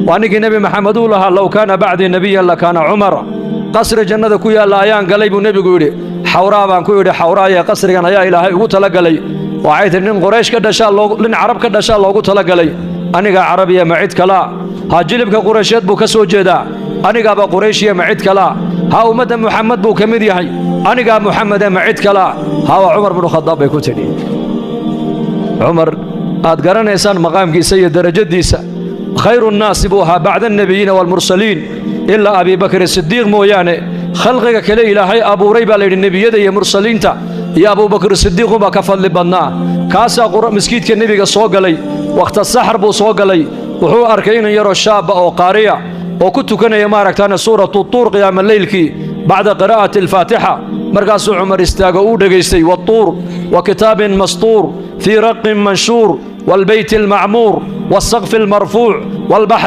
Waa ninkii Nebi Maxamed uu lahaa: "Low kaana bacdii nebiyan lakaana Cumar." Qasri jannada ku yaalla ayaan galay, buu nebigu yidhi. Xawraa baan ku yidhi: "Xawraaye, qasrigan ayaa Ilaahay ugu talagalay?" Waxay tihi: "Nin Quraysh ka dhashaa, nin Carab ka dhashaa loogu talagalay. Anigaa Carabiya, ma cid kalaa? Ha, jilibka Quraysheed buu ka soo jeedaa. Anigaaba Qurayshiya, ma cid kalaa? Ha, ummadda Muxamed buu ka mid yahay. Anigaa Muxamede, ma cid kalaa? Ha, waa Cumar binu Khadaab," bay ku tidhi. Cumar aad garanaysaan maqaamkiisa iyo derajadiisa. Khayru nnaasi buu ahaa bacda alnebiyiina waalmursaliin, ilaa Abi Bakr Sidiiq mooyaane. Khalqiga kale Ilaahay abuuray, baa layidhi, nebiyada iyo mursaliinta iyo Abubakr Sidiiqunbaa ka fadli badnaa. Kaasaa maskiidka nebiga soo galay. Wakhta saxar buu soo galay. Wuxuu arkay inan yaroo shaaba oo qaariya oo ku tukanaya, maaragtaane, suuratu Tuur qiyaama leylkii bacda qiraa'ati alfaatixa. Markaasuu Cumar istaago, uu dhegaystay: "والطور وكتاب مسطور في رق منشور والبيت المعمور والسقف المرفوع والبحر."